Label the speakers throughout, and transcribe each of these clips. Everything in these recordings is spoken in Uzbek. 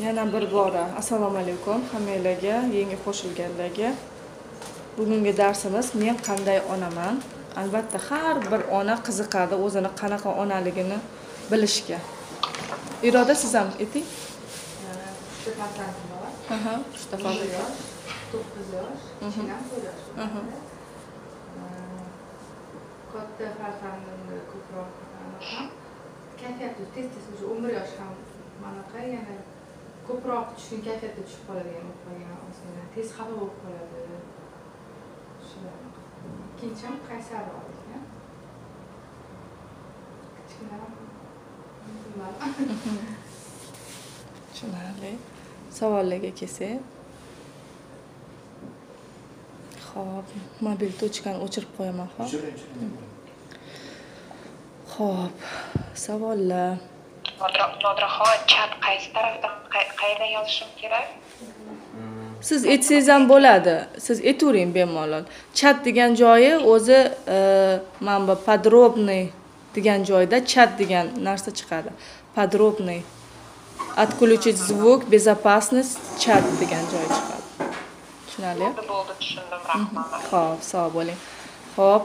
Speaker 1: Yana bir bora assalomu alaykum hammanglarga, yangi qo'shilganlarga. Bugungi darsimiz men qanday onaman. Albatta har bir ona qiziqadi o'zini qanaqa onaligini bilishga. Iroda, siz ham ayting.
Speaker 2: Uchta farzandim bor.
Speaker 1: Aha, uchta farzand.
Speaker 2: Yosh, 9 yosh, kichkinam 4 yosh. Katta farzandimni ko'proq ham kayfiyati tez-tez o'sha 11 yosh ham manaqa yana ko'proq tushkun kayfiyatga tushib qoladigan bo'lib qolgan, ozgina tez xafa bo'lib qoladi. Shunaqa. Ikkinchi ham qaysarroq ekan. Kichkinaroq. Bilmadim.
Speaker 1: Tushunarli. Savollarga kelsak. Xo'p, mobil tochkani o'chirib qo'yaman, xo'p. Xo'p, savollar.
Speaker 3: Nodiraxon, chat qaysi tarafdan, qayerdan yozishim kerak?
Speaker 1: Siz aytsangiz ham bo'ladi. Siz aytavering bemalol. Chat degan joyi o'zi mana bu podrobный degan joyda chat degan narsa chiqadi. Podrobный. Отключить звук, безопасность, chat degan joy chiqadi. Tushunarli?
Speaker 3: Bo'ldi, tushundim, rahmat.
Speaker 1: Xo'p, sog' bo'ling. Xo'p,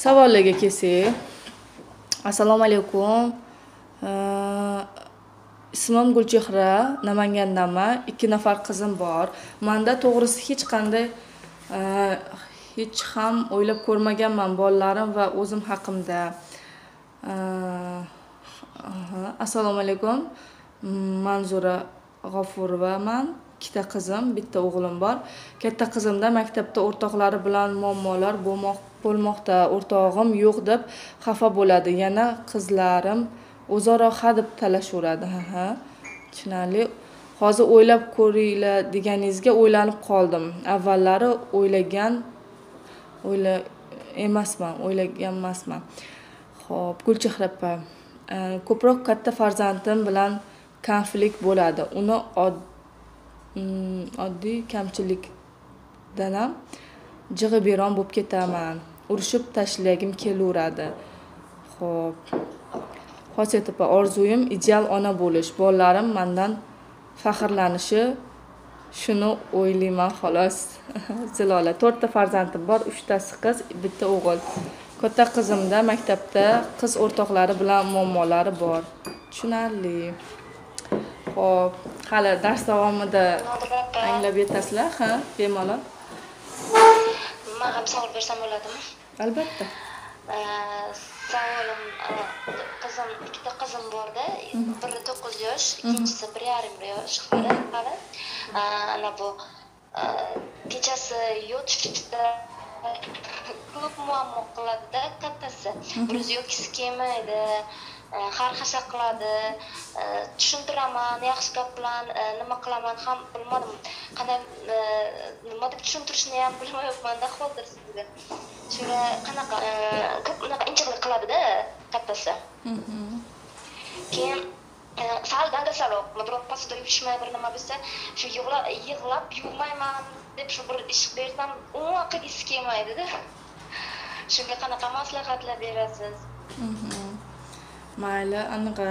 Speaker 1: savollarga kelsak. Assalomu alaykum. Ismim Gulchehra, Namangandanman. 2 nafar qizim bor. Menda to'g'risi hech qanday hech ham o'ylab ko'rmaganman bolalarim va o'zim haqimda. Assalomu alaykum. Manzura G'ofurovaman. 2 qizim, bitta o'g'lim bor. Katta qizimda maktabda o'rtoqlari bilan muammolar bo'lmoqda. O'rtog'im yo'q deb xafa bo'ladi. Yana qizlarim o'zaro ha deb talashaveradi. Ha, tushunarli. Hozir o'ylab ko'ringlar deganingizga o'ylanib qoldim. Avvallari o'ylaganmasman. Xo'p, Gulchehra opa, ko'proq katta farzandim bilan konflikt bo'ladi. Uni oddiy kamchilikdan ham jig'i beron bo'lib ketaman. Urushib tashlagim kelaveradi. Xo'p. Xosiyat opa, orzuyim ideal ona bo'lish. Bolalarim mendan faxrlanishi, shuni o'ylayman xolos. Zilola, 4 ta farzandim bor, 3 tasi qiz, bitta o'g'il. Katta qizimda maktabda qiz o'rtoqlari bilan muammolari bor. Tushunarli. Xo'p, hali dars davomida anglab yetasizlar, ha, bemalol.
Speaker 4: Men ham savol bersam bo'ladimi?
Speaker 1: Albatta.
Speaker 4: Savolim, qizim, ikkita qizim borda, biri 9 yosh, ikkinchisi 1,5 yosh hali. Ana bu kechasi yotishda ko'p muammo qiladida kattasi. Bir o'zi yotgisi kelmaydi, xarxasha qiladi, tushuntiraman, yaxshi gap bilan nima qilaman ham bilmadim. Qanday nima deb tushuntirishni ham bilmayapman-da hozir sizga. Shunga qanaqa ko'p unaqa injiqlik qiladida kattasi. Keyin sal dangasaroq, biror pastda yuvishmay bir nima bo'lsa, shu yig'lab yuvmayman deb shu bir ish bersam, umuman qilgisi kelmaydi-da. Shunga qanaqa maslahatlar berasiz?
Speaker 1: Mayli, anaqa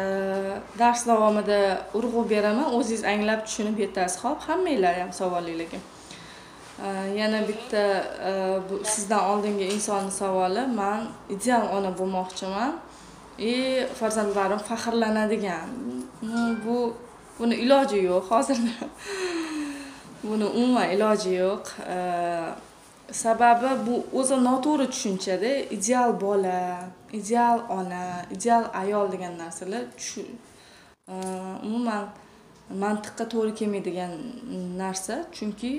Speaker 1: dars davomida urg'u beraman, o'zingiz anglab tushunib yetasiz. Xo'p, hammanglar ham savolinglarga. Yana bitta bu sizdan oldingi insonning savoli, men ideal ona bo'lmoqchiman. Farzandlarim faxrlanadigan. Bu buni iloji yo'q hozirda. Buni umuman iloji yo'q. Sababi bu o'zi noto'g'ri tushunchada. Ideal bola, ideal ona, ideal ayol degan narsalar umuman mantiqqa to'g'ri kelmaydigan narsa, chunki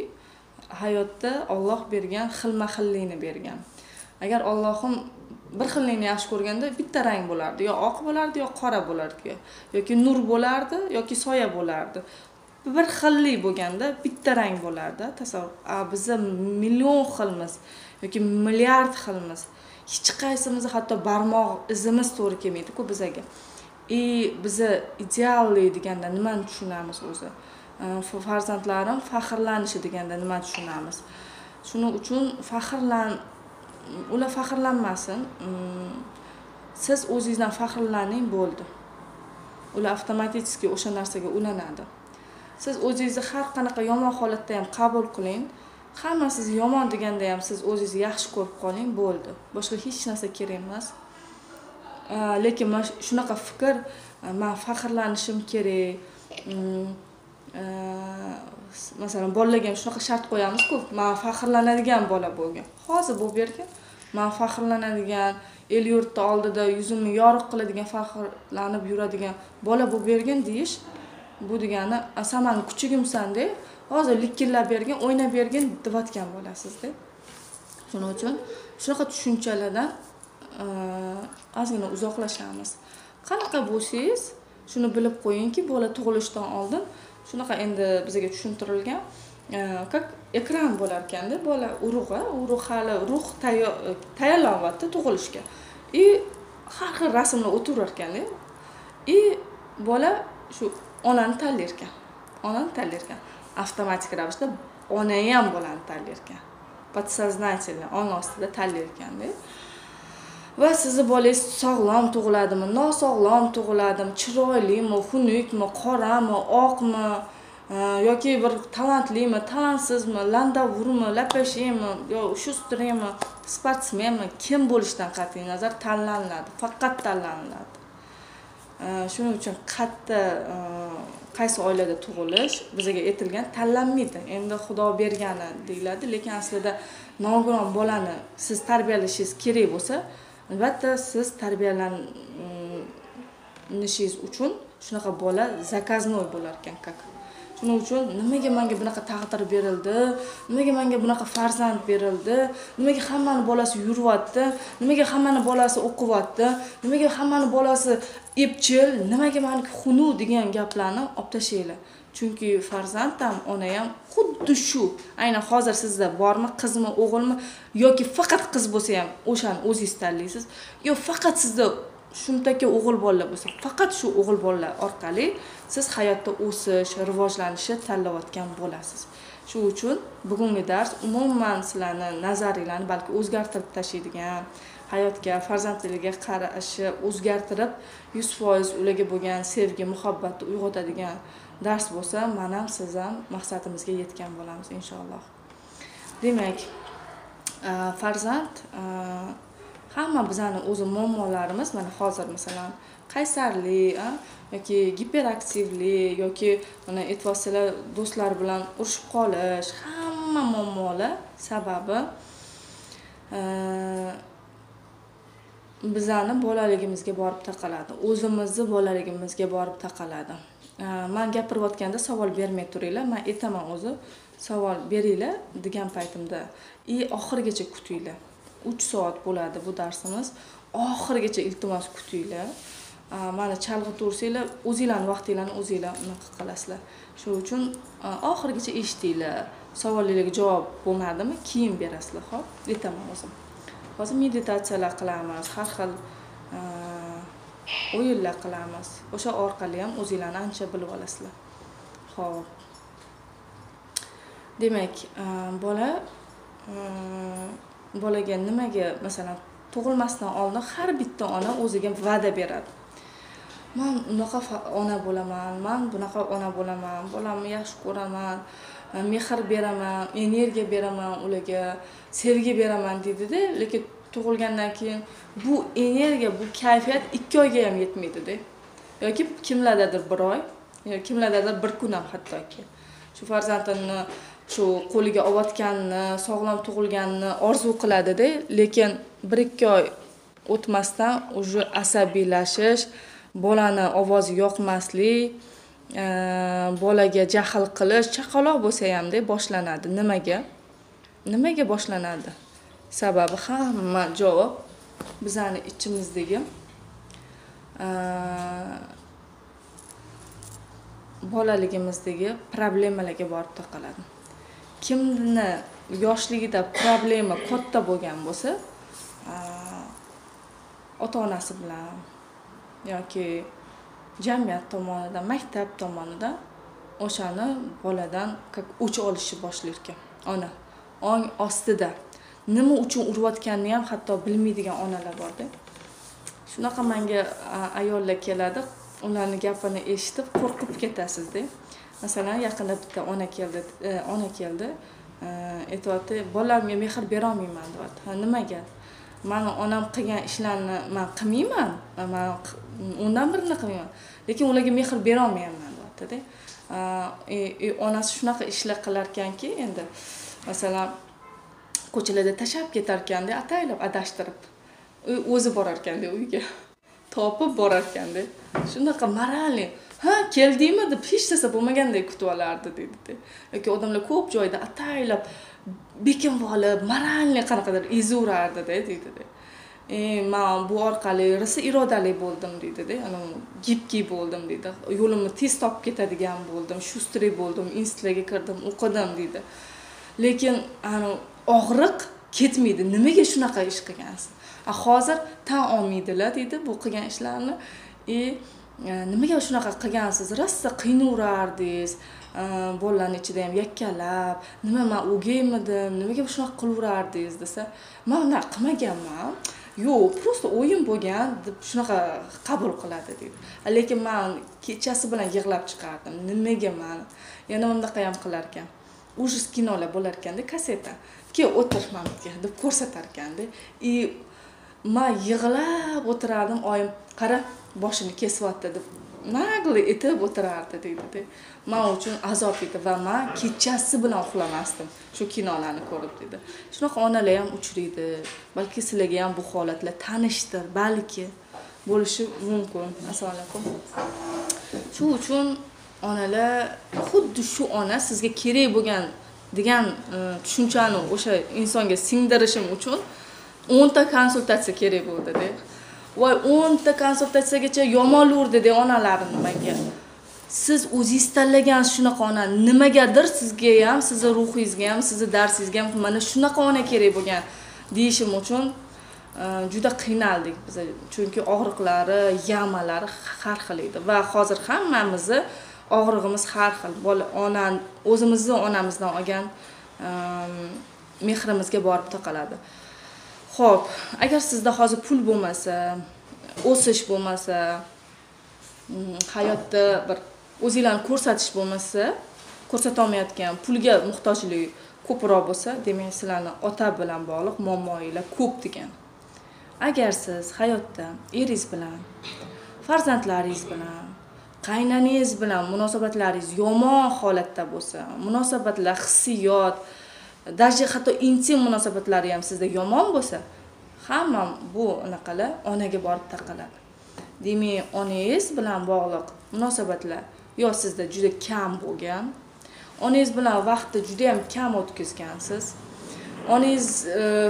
Speaker 1: hayotda Alloh bergan xilma-xillikni bergan. Agar Allohim bir xillikni yaxshi ko'rganda bitta rang bo'lardi, yo oq bo'lardi, yo qora bo'lardi, yoki nur bo'lardi, yoki soya bo'lardi. Bir xillik bo'lganda bitta rang bo'lardi. Tasavvur, biza million xilmiz yoki milliard xilmiz. Hech qaysimizni hatto barmoq izimiz to'g'ri kelmaydi-ku bizaga. Biza ideallik deganda nimani tushunamiz o'zi? Farzandlarim faxrlanishi deganda nima tushunamiz? Shuning uchun ular faxrlanmasin. Siz o'zingizdan faxrlaning, bo'ldi. Ular avtomatik o'sha narsaga ulanadi. Siz o'zingizni har qanaqa yomon holatda ham qabul qiling. Hamma sizni yomon deganda ham siz o'zingizni yaxshi ko'rib qoling, bo'ldi. Boshqa hech narsa kerak emas. Lekin mana shunaqa fikr, men faxrlanishim kerak. Masalan, bolalarga ham shunaqa shart qo'yamiz-ku, men faxrlanadigan bola bo'lgin. Hozir bo'lib bergin. Men faxrlanadigan, el yurtda oldida yuzimni yorug' qiladigan, faxrlanib yuradigan bola bo'lib bergin deyish, bu degani, sen meni kuchugimsan-da, hozir likillab bergin, o'ynab bergin deyotgan bo'lasiz-da. Shuning uchun shunaqa tushunchalardan ozgina uzoqlashamiz. Qanaqa bo'lsangiz, shuni bilib qo'yingki, bola tug'ilishidan oldin shunaqa endi bizga tushuntirilgan, как ekran bo'lar ekanda, bola urug'i, urug' hali ruh tayyorlanyapti tug'ilishga. И har xil rasmlar o'tirar ekanda. И bola shu onani tanlar ekan. Onani tanlar ekan. Avtomatik ravishda ona ham bolani tanlar ekan. Подсознательно ong ostida tanlar ekanda. Va sizni bolangiz sog'lom tug'iladimi, nosog'lom tug'iladimi, chiroylimi, xunukmi, qorami, oqmi, yoki bir talantlimi, talantsizmi, landavurmi, lapashimi, yo shustrimi, sportsmenmi, kim bo'lishidan qat'iy nazar tanlaniladi, faqat tanlaniladi. Shuning uchun qatta qaysi oilada tug'ilish bizga aytilgan tanlanmaydi. Endi Xudo bergani deyiladi, lekin aslida nogiron bolani siz tarbiyalashingiz kerak bo'lsa, albatta siz tarbiyalanishingiz uchun shunaqa bola zakaznoy bo'lar ekan, как. Shuning uchun nimaga menga bunaqa taqdir berildi, nimaga menga bunaqa farzand berildi, nimaga hammani bolasi yuryapti, nimaga hammani bolasi o'qiyapti, nimaga hammani bolasi epchil, nimaga meniki xunuk degan gaplarni olib tashlanglar. Chunki farzand ham, ona ham xuddi shu. Aynan hozir sizda bormi, qizmi, o'g'ilmi yoki faqat qiz bo'lsa ham o'shani o'zingiz tanlaysiz, yo faqat sizda shumtaki o'g'il bolalar bo'lsa, faqat shu o'g'il bolalar orqali siz hayotda o'sish, rivojlanishni tanlayotgan bo'lasiz. Shu uchun bugungi dars umuman sizlarni nazaringlarni balki o'zgartirib tashlaydigan, hayotga, farzandlarga qarashi o'zgartirib, 100% ularga bo'lgan sevgi, muhabbatni uyg'otadigan dars bo'lsa, men ham siz ham maqsadimizga yetgan bo'lamiz inshaalloh. Demak, farzand hamma bizani o'zi muammolarimiz, mana hozir masalan qaysarlik yoki giperaktivlik yoki mana aytyapsizlar do'stlar bilan urushib qolish, hamma muammolar sababi bizani bolaligimizga borib taqaladi, o'zimizni bolaligimizga borib taqaladi. Men gapirayotganda savol bermay turinglar, men aytaman o'zi, savol beringlar degan paytimda i oxirigacha kutinglar. 3 soat bo'ladi bu darsimiz. Oxirigacha iltimos kutinglar. Meni chalg'itursanglar, o'zinglarning vaqtinglarni o'zinglar unaqa qilasizlar. Shuning uchun oxirigacha eshitinglar. Savollarga javob bo'lmadimi, keyin berasizlar, xo'p? Aytaman o'zim. Hozir meditatsiyalar qilamiz, har xil o'yinlar qilamiz. O'sha orqali ham o'zinglarni ancha bilib olasizlar. Xo'p. Demak, bola bolaga nimaga, masalan, tug'ilmasdan oldin har bitta ona o'ziga va'da beradi. Men unaqa ona bo'laman, men bunaqa ona bo'laman, bolamni yaxshi ko'raman, mehr beraman, energiya beraman ularga, sevgi beraman deydi-da, lekin tug'ilgandan keyin bu energiya, bu kayfiyat 2 oyga ham yetmaydi-da. Yoki kimlardadir 1 oy, yoki kimlardadir 1 kun ham hattoki. Shu farzandini shu qo'liga olayotganini, sog'lom tug'ilganini orzu qiladida, lekin 1-2 oy o'tmasdan уже asabiylashish, bolani ovozi yoqmaslik, bolaga jahl qilish, chaqaloq bo'lsa hamda boshlanadi. Nimaga? Nimaga boshlanadi? Sababi hamma javob bizani ichimizdagi bolaligimizdagi problemalarga borib taqaladi. Kimni yoshligida problema katta bo'lgan bo'lsa, ota-onasi bilan yoki jamiyat tomonidan, maktab tomonidan o'shani boladan как o'ch olishni boshlar ekan. Ona ong ostida nima uchun urayotganini ham hatto bilmaydigan onalar borda. Shunaqa menga ayollar keladi, Ularni gapini eshitib qo'rqib ketasizda. Masalan, yaqinda bitta ona keldi, aytyapti, bolalarga mehr bera olmayman deyapti. Ha, nimaga? Mani onam qilgan ishlarni men qilmayman, men undan birini qilmayman, lekin ularga mehr bera olmayman deyapti-da. Onasi shunaqa ishlar qilar ekanki, endi masalan ko'chalarda tashlab ketar ekanda, ataylab adashtirib, o'zi borar ekanda uyga. Topib borar ekanda. Shunaqa moralni, ha, keldingmi deb hech narsa bo'lmagandek kutib olardi deydi. Yoki odamlar ko'p joyda ataylab bekinib olib, moralni qanaqadir ezurardi deydi. Men bu orqali rosa irodali bo'ldim deydi-da, ana gibkiy bo'ldim deydi. Yo'limni tez topib ketadigan bo'ldim, shustri bo'ldim, institutlarga kirdim, o'qidim deydi. Lekin ana og'riq ketmaydi. Nimaga shunaqa ish qilgansiz? Hozir tan olmaydilar deydi bu qilgan ishlarni. Nimaga shunaqa qilgansiz? Rosa qiynaverardingiz. Bolalarning ichida ham yakkalab, nima men o'gaymidim, nimaga shunaqa qilaverardingiz desa, men unaqa qilmaganman. Yo'q, просто o'yin bo'lgan deb shunaqa qabul qiladi deydi. Lekin men kechasi bilan yig'lab chiqardim. Nimaga men? Yana undaqa ham qilar ekan. Ужас kinolar bo'lar ekanda, kaseta. Kel o'tir mamga deb ko'rsatar ekanda. Men yig'lab o'tirardim, oyim qara boshini kesyapti deb nagli etib o'tirardi deydi. Men uchun azob edi va men kechasi bilan uxlamasdim shu kinolarni ko'rib deydi. Shunaqa onalar ham uchraydi. Balki sizlarga ham bu holatlar tanishdir, balki bo'lishi mumkin. Assalomu alaykum. Shu uchun onalar xuddi shu ona sizga kerak bo'lgan degan tushunchani o'sha insonga singdirishim uchun 10 ta konsultatsiya kerak bo'ldi-da. Voy, 10 ta konsultatsiyagacha yomonlurdi-da onalarimni menga. Siz o'zingiz tanlagan shunaqa ona, nimagadir sizga ham, sizni ruhingizga ham, sizni darsingizga ham mana shunaqa ona kerak bo'lgan deyishim uchun juda qiynaldik biz. Chunki og'riqlari, yamalari har xil edi va hozir hammamizni og'rig'imiz har xil. Bola ona o'zimizni onamizdan olgan mehrimizga borib taqaladi. Xo'p, agar sizda hozir pul bo'lmasa, o'sish bo'lmasa, hayotda bir o'zinglarni ko'rsatish bo'lmasa, ko'rsata olmayotgan pulga muhtojlik ko'proq bo'lsa, demak sizlarni ota bilan bog'liq muammolar ko'p degan. Agar siz hayotda eringiz bilan, farzandlaringiz bilan, qaynanangiz bilan munosabatlaringiz yomon holatda bo'lsa, munosabatlar, hissiyot, даже hatto intim munosabatlari ham sizda yomon bo'lsa, hamma bu anaqalar onaga borib taqaladi. Demak, onangiz bilan bog'liq munosabatlar yo sizda juda kam bo'lgan, onangiz bilan vaqtni juda ham kam o'tkazgansiz. Onangiz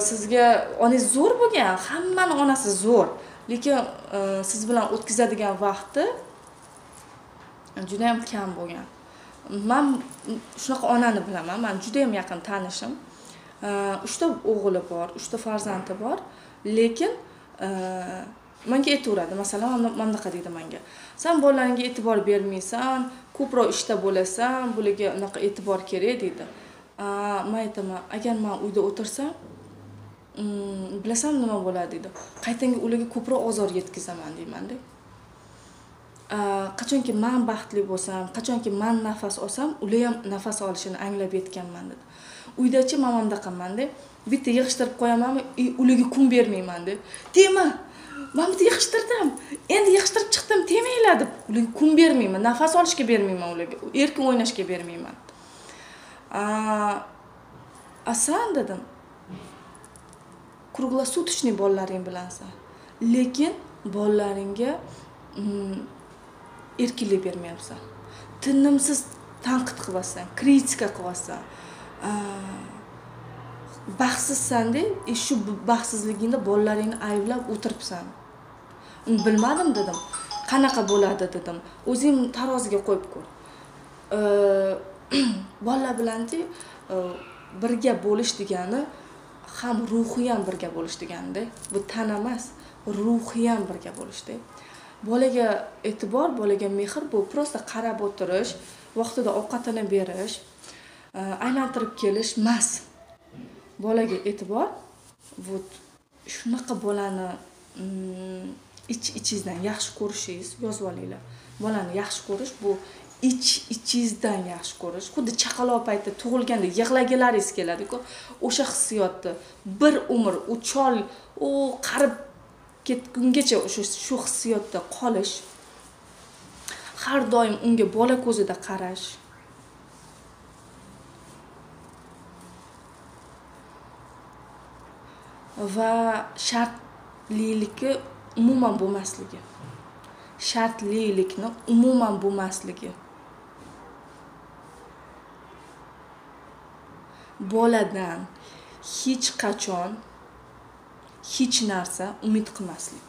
Speaker 1: sizga, onangiz zo'r bo'lgan, hammani onasi zo'r, lekin siz bilan o'tkazadigan vaqti juda ham kam bo'lgan. Men shunaqa onani bilaman, men juda ham yaqin tanishim. 3 ta o'g'li bor, 3 ta farzandi bor, lekin menga aytaveradi, masalan, mana bunaqa deydi menga. Sen bolalaringga e'tibor bermaysan, ko'proq ishda bo'lasan, bularga unaqa e'tibor kerak deydi. Men aytaman, agar men uyda o'tirsam, bilasan nima bo'ladi deydi. Qaytanga ularga ko'proq ozor yetkazaman deyman-da. Qachonki men baxtli bo'lsam, qachonki men nafas olsam, ular ham nafas olishini anglab yetganman dedi. Uydachi men bundaqaman-da, bitta yig'ishtirib qo'yamanmi, ularga kun bermayman deb. Tema, men bitta yig'ishtirdim, endi yig'ishtirib chiqdim, temanglar deb ularga kun bermayman, nafas olishga bermayman ularga, erkin o'ynashga bermayman. Asan dedim, круглосуточный bolalaring bilansan, lekin bolalaringga erkinlik bermayapsan. Tinimsiz tanqid qilyapsan, kritika qilyapsan. Baxtsizsan-da, shu baxtsizligingda bolalaringni ayblab o'tiribsan. Uni bilmadim dedim. Qanaqa bo'ladi dedim. O'zing taroziga qo'yib ko'r. Bolalar bilan-chi birga bo'lish degani ham ruhiy ham birga bo'lish deganda, bu tan emas, ruhiy ham birga bo'lishda. Bolaga e'tibor, bolaga mehr bu просто qarab o'tirish, vaqtida ovqatini berish, aylantirib kelish emas. Bolaga e'tibor, вот shunaqa bolani ich-ichingizdan yaxshi ko'rishingiz, yozib olinglar. Bolani yaxshi ko'rish bu ichingizdan yaxshi ko'rish. Xuddi chaqaloq payti tug'ilganda yig'lagilaringiz keladi-ku, o'sha hissiyotni bir umr u chol, u qarib ketgungacha o'sha shu hissiyotda qolish, har doim unga bola ko'zida qarash. Va shartliligi umuman bo'lmasligi. Shartlilikni umuman bo'lmasligi. Boladan hech qachon hech narsa umid qilmaslik.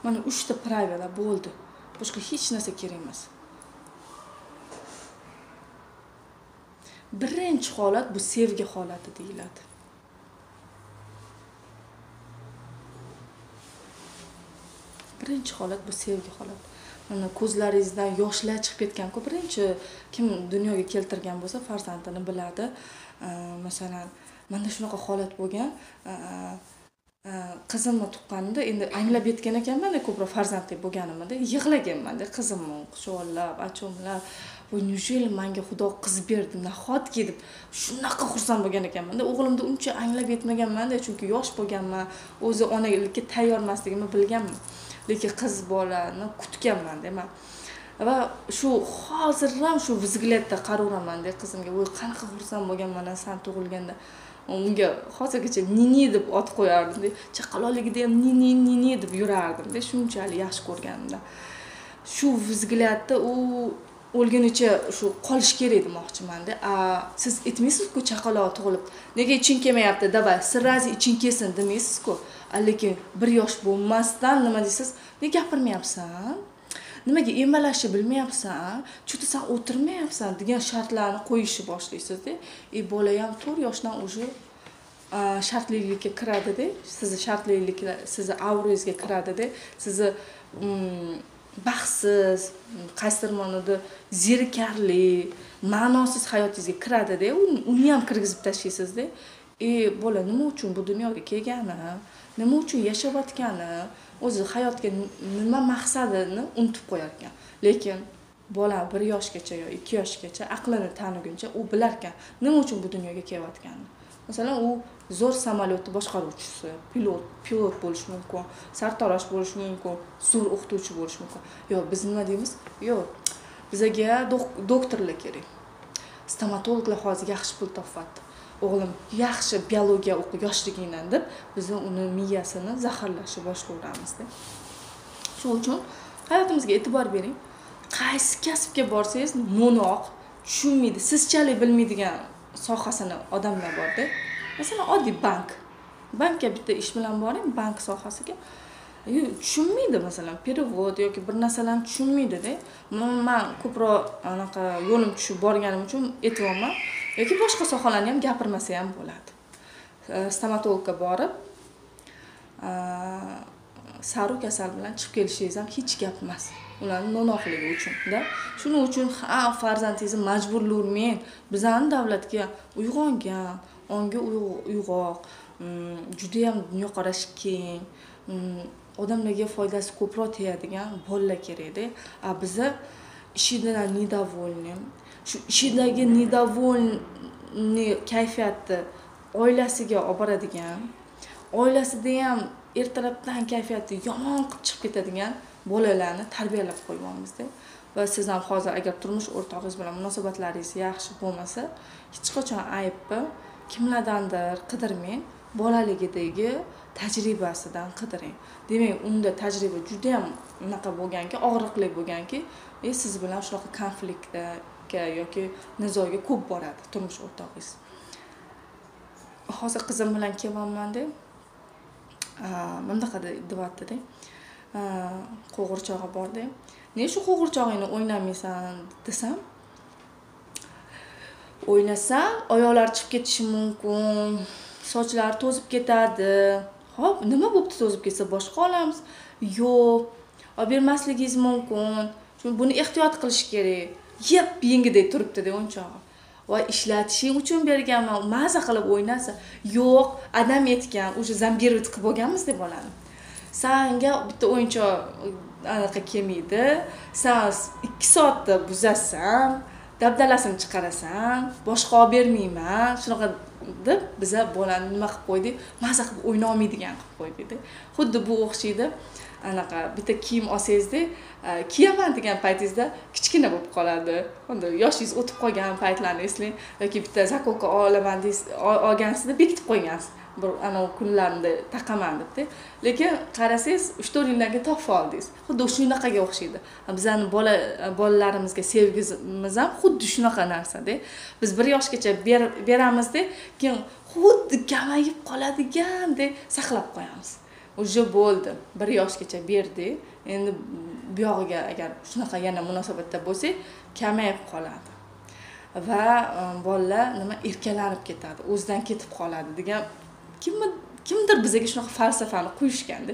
Speaker 1: Mana 3 ta pravila bo'ldi. Boshqa hech narsa kerak emas. Birinchi holat bu sevgi holati deyiladi. Birinchi holat bu sevgi holati. Mana ko'zlaringizdan yoshlar chiqib ketgan-ku, birinchi kim dunyoga keltirgan bo'lsa farzandini biladi. Masalan, menda shunaqa holat bo'lgan. Qizimni tuqqanimda endi anglab yetgan ekanman-da, ko'proq farzandli bo'lganimda yig'laganman-da, qizimni quchoqlab, achomlab, "Voy, неужели menga Xudo qiz berdi, nahotki" deb shunaqa xursand bo'lgan ekanman-da. O'g'limni uncha anglab yetmaganman-da, chunki yosh bo'lganman, o'zi onalikka tayyor emasligimni bilganman. Lekin qiz bolani kutganman-da men. Va shu hozir ham shu vzgledda qaraveraman-da qizimga. "Voy, qanaqa xursand bo'lganman san tug'ilganda." Unga hozirgacha nini deb ot qo'yardim-da. Chaqaloqligida ham nini nini deb yurardim-da, shunchalik yaxshi ko'rganimda. Shu vzgledda u o'lgunicha shu qolish kerak demoqchiman-da. Siz aytmaysiz-ku chaqaloq tug'ilib, nega iching kelmayapti, davay, sirazi iching kelsin demaysiz-ku. Lekin 1 yosh bo'lmasdan nima deysiz? Nega gapirmayapsan? Nimaga emalashni bilmayapsan? Chuti sen o'tirmayapsan degan shartlarni qo'yishni boshlaysiz-da. Bola ham 4 yoshdan уже shartlilikka kiradida, sizni shartliliklar sizni aurangizga kiradida, sizni baxtsiz, qaysidir ma'noda zerikarli, ma'nosiz hayotingizga kiradida, uni ham kirgizib tashlaysizda. Bola nima uchun bu dunyoga kelgani, nima uchun yashayotgani, o'zi hayotga nima maqsadini unutib qo'yar ekan. Lekin bola 1 yoshgacha yo 2 yoshgacha aqlini taniguncha u bilar ekan nima uchun bu dunyoga kelayotganini. Masalan, u zo'r samolyotni boshqaruvchisi, pilot bo'lishi mumkin, sartarosh bo'lishi mumkin, zo'r o'qituvchi bo'lishi mumkin. Yo'q, biz nima deymiz? Yo'q, bizaga doktorlar kerak. Stomatologlar hozir yaxshi pul topyapti. O'g'lim yaxshi biologiya o'qi yoshligingdan deb biz uni miyasini zaharlashni boshlayveramiz-da. Shuning uchun hayotimizga e'tibor bering. Qaysi kasbga borsangiz no'noq, tushunmaydi, sizchalik bilmaydigan sohasini odamlar borda. Masalan, oddiy bank. Bankka bitta ish bilan boring, bank sohasiga. Tushunmaydi, masalan, perevod yoki bir narsalarni tushunmaydi-da. Men ko'proq anaqa yo'lim tushib borganim uchun aytyapman. Yoki boshqa sohalarni ham gapirmasa ham bo'ladi. Stomatologga borib, sariq kasal bilan chiqib kelishingiz ham hech gap emas. Ularning no'noqligi uchun-da. Shuning uchun ha, farzandingizni majburlayvermang. Bizning davlatga uyg'ongan, ongi uyg'oq, juda ham dunyoqarashi keng, odamlarga foydasi ko'proq tegadigan bolalar kerakda. A biza ishidan недовольны. Shu ishidagi недовольны kayfiyatni oilasiga olib boradigan, oilasida ham ertalabdan kayfiyati yomon qilib chiqib ketadigan bolalarni tarbiyalab qo'yyapmiz-da. Va siz ham hozir agar turmush o'rtog'ingiz bilan munosabatlaringiz yaxshi bo'lmasa, hech qachon aybni kimlardandir qidirmang, bolaligidagi tajribasidan qidiring. Demak, unda tajriba juda ham unaqa bo'lganki, og'riqli bo'lganki, siz bilan shunaqa konfliktga yoki nizoga ko'p boradi turmush o'rtog'ingiz. Hozir qizim bilan kelyapman-da. Bundaqa deyapti-da. Qo'g'irchog'i bor-da. "Nega shu qo'g'irchog'ingni o'ynamaysan?" desam, o'ynasam oyoqlari chiqib ketishi mumkin, sochlari to'zib ketadi. Xo'p, nima bo'pti to'zib ketsa, boshqa olamiz. Yo'q, olib bermasligingiz mumkin. Chunki buni ehtiyot qilish kerak. Yep, yengidek turibdi-da o'yinchog'i. Voy, ishlatishing uchun berganman, maza qilib o'ynasa. Yo'q, adam aytgan, o'sha zambirovat qilib bo'lganmiz deb bolani. Sanga bitta o'yinchoq anaqa kelmaydi, san 2 soatda buzasan, dabdalasini chiqarasan, boshqa olib bermayman, shunaqa deb biza bolani nima qilib qo'ydik, maza qilib o'ynolmaydigan qilib qo'ydik. Xuddi bu o'xshaydi, anaqa bitta kiyim olsangizda, kiyaman degan paytingizda kichkina bo'lib qoladi. Unda yoshingiz o'tib qolgan paytlarni eslang yoki bitta zakoka olaman deysiz, olgansizda bekitib qo'ygansiz. Bir ana kunlarimda taqaman debdi. Lekin qarasangiz 3-4 yildan keyin topib oldingiz. Xuddi shunaqaga o'xshaydi. Bizning bolalarimizga sevgimiz ham xuddi shunaqa narsada. Biz 1 yoshgacha beramizda, keyin xuddi kamayib qoladigandek saqlab qo'yamiz. Уже bo'ldi. 1 yoshgacha berdik. Endi bu yog'iga agar shunaqa yana munosabatda bo'lsak, kamayib qoladi. Va bolalar nima erkalanib ketadi, o'zidan ketib qoladi degan kimdir bizga shunaqa falsafani qo'yishganda,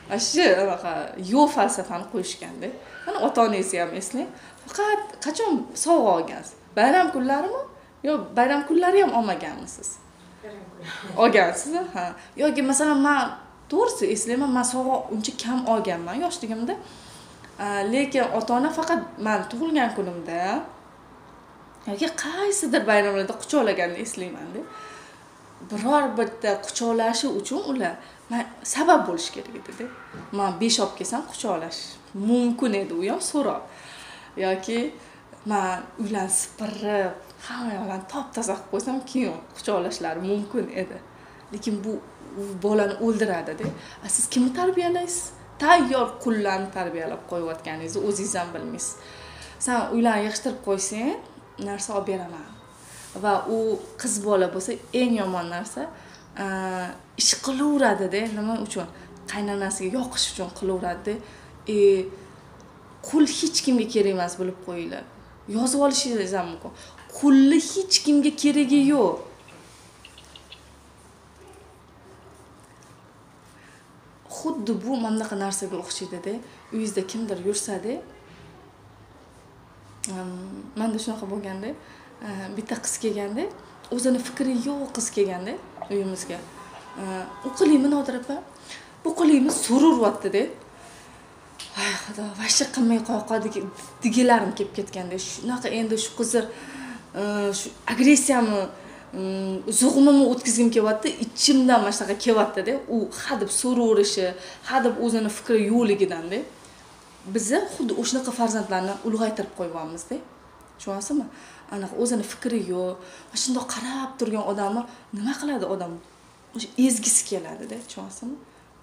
Speaker 1: mana shu anaqa yo'q falsafani qo'yishganda. Mana ota-onangizni ham eslang. Faqat qachon sovg'a olgansiz? Bayram kunlarimi? Yo bayram kunlari ham olmaganmisiz? Olgansiz, ha. Yoki masalan men to'g'risi eslayman, men sovg'a uncha kam olganman yoshligimda. Lekin ota-ona faqat men tug'ilgan kunimda yoki qaysidir bayramlarda quchoqlaganini eslayman-da. Biror bitta quchoqlashi uchun ular sabab bo'lish kerak edi-da. Men 5 olib kelsam quchoqlash mumkin edi, u ham so'roq. Yoki men uylarni sipirib, hamma yoqlarni top-toza qilib qo'ysam, keyin quchoqlashlari mumkin edi. Lekin bu bolani o'ldiradi-da. Siz kimni tarbiyalaysiz? Tayyor qullarni tarbiyalab qo'yayotganingizni o'zingiz ham bilmaysiz. Sen uylarni yig'ishtirib qo'ysang, narsa olib beraman. Va u qiz bola bo'lsa eng yomon narsa ish qilaveradi-da. Nima uchun? Qaynonasiga yoqish uchun qilaveradi-da. Qul hech kimga kerak emas, bilib qo'yinglar. Yozib olishingiz ham mumkin. Qulni hech kimga keragi yo'q. Xuddi bu mana bunaqa narsaga o'xshaydi-da. Uyingizda kimdir yursa-da, menda shunaqa bo'lganda, bitta qiz kelganda, o'zini fikri yo'q qiz kelganda uyimizga. U qilaymi Nodira opa? Bu qilaymi so'raveryapti-da. Voy Xudo, vashsha qilmay qo'ya degilarim kelib ketganda, shunaqa endi shu qizni shu agressiyamni, zug'umimni o'tkazgim kelyapti, ichimdan mana shunaqa kelyapti-da. U hadeb so'raverishi, hadeb o'zini fikri yo'qligidan-da. Bizni xuddi o'shanaqa farzandlarni ulg'aytirib qo'yyapmiz-da. Tushunyapsizmi? Anaqa o'zini fikri yo'q, mana shundoq qarab turgan odamni nima qiladi odam? O'sha ezgisi keladi-da, tushunyapsizmi?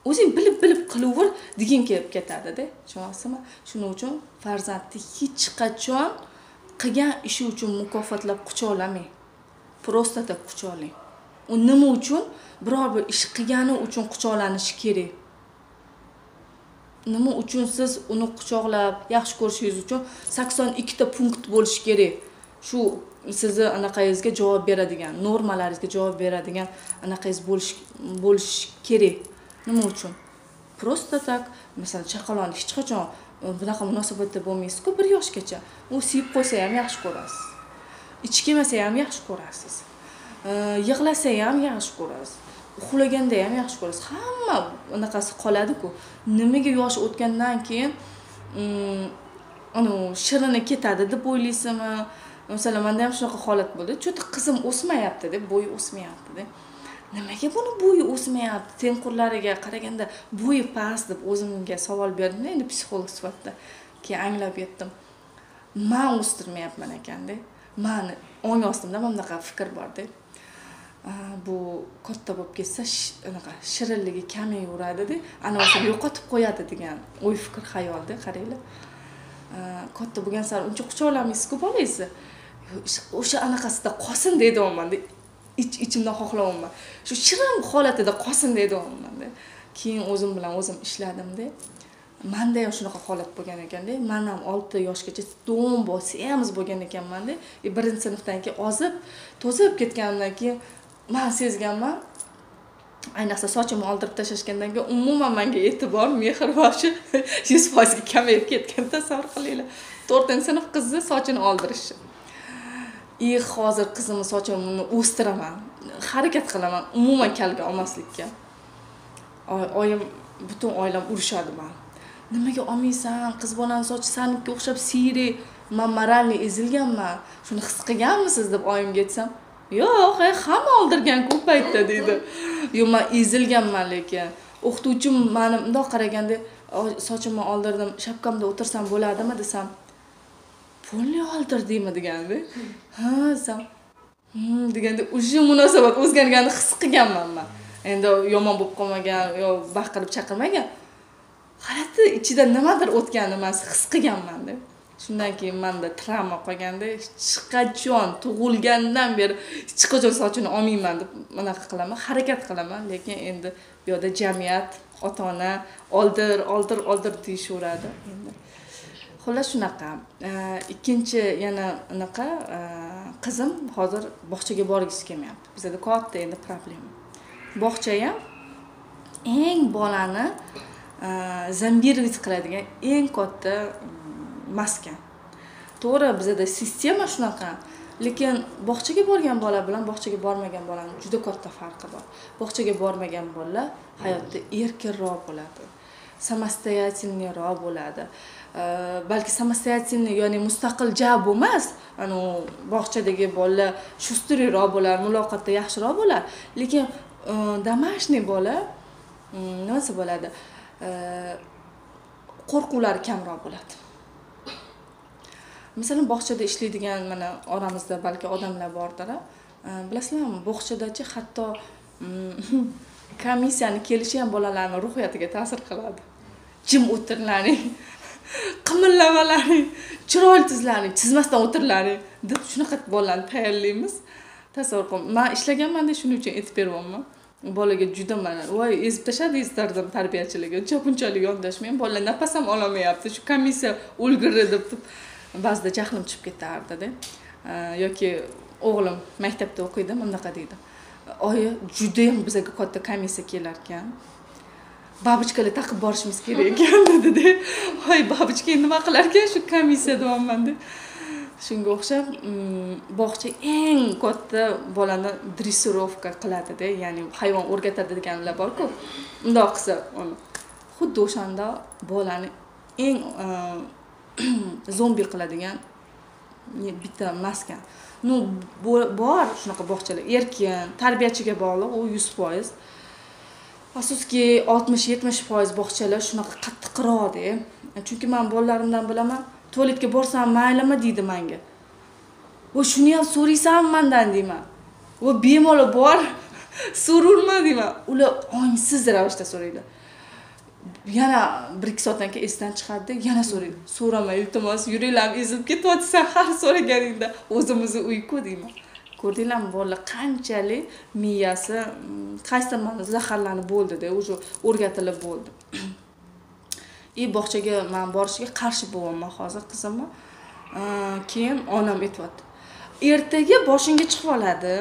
Speaker 1: O'zing bilib-bilib qilaver degin kelib ketadi-da, tushunyapsizmi? Shuning uchun farzandni hech qachon qilgan ishi uchun mukofotlab quchoqlamang. Просто так quchoqlang. U nima uchun biror bir ish qilgani uchun quchoqlanishi kerak? Nima uchun siz uni quchoqlab yaxshi ko'rishingiz uchun 82 ta punkt bo'lishi kerak? Shu sizni anaqangizga javob beradigan, normalaringizga javob beradigan anaqangiz bo'lishi kerak. Nima uchun? Просто так, masalan, chaqaloqni hech qachon bunaqa munosabatda bo'lmaysiz-ku 1 yoshgacha. U siyib qo'ysa ham yaxshi ko'rasiz. Ichi kelmasa ham yaxshi ko'rasiz. Yig'lasa ham yaxshi ko'rasiz. Uxlaganda ham yaxshi ko'rasiz. Hamma anaqasi qoladi-ku. Nimaga yosh o'tgandan keyin shirini ketadi deb o'ylaysizmi? Masalan, menda ham shunaqa holat bo'ldi. Cho'ti qizim o'smayapti deb, bo'yi o'smayapti deb. Nimaga buni bo'yi o'smayapti? Tengqurlariga qaraganda bo'yi past deb o'zimga savol berdim endi psixolog sifatida. Keyin anglab yetdim. Men o'stirmayapman ekanda. Meni ong ostimda mana bunaqa fikr bor-da. Bu katta bo'lib ketsa, anaqa shirinligi kamayaveradi-da, ana o'sha yo'qotib qo'yadi degan o'y-fikr xayolda, qaranglar. Katta bo'lgan sari uncha quchoqlamaysiz-ku bolangizni. O'sha anaqasida qolsin deyapman-da. Ich-ichimdan xohlayapman. Shu shirin holatida qolsin deyapman-da. Keyin o'zim bilan o'zim ishladim-da. Menda ham shunaqa holat bo'lgan ekanda. Men ham 6 yoshgacha do'mbo, semiz bo'lgan ekanman-da. 1-sinfdan keyin ozib, to'zib ketganimdan keyin men sezganman, ayniqsa sochimni oldirib tashlashgandan keyin umuman menga e'tibor, mehr вообще 100% ga kamayib ketgan, tasavvur qilinglar. 4-sinf qizni sochini oldirishi. И hozir qizimni sochimni o'stiraman, harakat qilaman umuman kalga olmaslikka. Oyim, butun oilam urushadi mani. Nimaga olmaysan? Qiz bolani sochi sanikiga o'xshab siyrak. Man moralniy ezilganman. Shuni his qilganmisiz deb oyimga aytsam, yo'q, hamma oldirgan-ku u paytda deydi. Yo'q, man ezilganman lekin. O'qituvchim meni bundoq qaraganda, sochimni oldirdim, shapkamda o'tirsam bo'ladimi desam, "Polni oldirdingmi?" deganda, ha, desam, deganda o'sha munosabat o'zgarganini his qilganman man. Endi yomon bo'lib qolmagan, yo baqirib chaqirmagan. G'alati ichida nimadir o'tganini man his qilganman-da. Shundan keyin menda travma qolganda, hech qachon tug'ilgandan beri hech qachon sochini olmayman deb bunaqa qilaman, harakat qilaman, lekin endi bu yerda jamiyat, ota-ona oldir, oldir, oldir deyishaveradi endi. Xullas shunaqa. Ikkinchi yana anaqa qizim hozir bog'chaga borgisi kelmayapti. Bizda katta endi problema. Bog'cha ham eng bolani zombировать qiladigan eng katta maskan. To'g'ri, bizda sistema shunaqa, lekin bog'chaga borgan bola bilan bog'chaga bormagan bolaning juda katta farqi bor. Bog'chaga bormagan bola hayotda erkinroq bo'ladi, samostoyательnyroq bo'ladi. Balki samostoyательny, ya'ni mustaqil ja bo'lmas, ana bog'chadagi bola shustirroq bo'lar, muloqotda yaxshiroq bo'lar, lekin домашний bola nimasi bo'ladi? Qo'rquvlari kamroq bo'ladi. Masalan, bog'chada ishlaydigan mana oramizda balki odamlar bordir. Bilasizlarmi, bog'chadachi hatto komissiyani kelishi ham bolalarning ruhiyatiga ta'sir qiladi. Jim o'tirlaring, qimillamalaring, chiroyli tizlaring, chizmasdan o'tirlaring deb shunaqa bolalarni tayyorlaymiz. Tasavvur qiling, men ishlaganman-da, shuning uchun aytib beryapman. Bolaga juda mana voy ezib tashladingiz derdim tarbiyachilarga. Uncha-bunchalik yondashmang, bolalar nafas ham ololmayapti. Shu komissiya o'lgirdi deb ba'zida jahlim chiqib ketardi-da. Yoki o'g'lim maktabda o'qiydi, bunaqa deydi. Oyi, juda ham bizga katta komissiya kelar ekan. Babochkalar taqib borishimiz kerak ekan dedi-da. Voy, babochka nima qilar ekan shu komissiya deyapman-da. Shunga o'xshab bog'cha eng katta bolani dressirovka qiladi-da, ya'ni hayvon o'rgatadi deganlar bor-ku. Undoq qilsa, uni xuddi o'shanda bolani eng zombi qiladigan bitta maskan. Ну, bor shunaqa bog'chalar, erkin, tarbiyachiga bog'liq, u 100%. Afsuski 60-70% bog'chalar shunaqa qattiqroq-da. Chunki men bolalarimdan bilaman, tualetga borsam maylimi deydi menga. "Voy, shuni ham so'raysanmi mendan?" deyman. "Voy, bemalol bor, so'rurma" deyman. Ular ongsiz ravishda so'raydi. Yana 1-2 soatdan keyin esdan chiqadi, yana so'raydi. "So'rama, iltimos, yuraklarim ezilib ketyapti sen har so'raganingda, o'zimizni uyku" deyman. Ko'rdinglarmi, bolalar qanchalik miyasi qaysi tomondan zaharlanib bo'ldi-da, уже o'rgatilib bo'ldi. И bog'chaga men borishga qarshi bo'lyapman hozir qizimni. Keyin onam aytyapti. Ertaga boshingga chiqib oladi.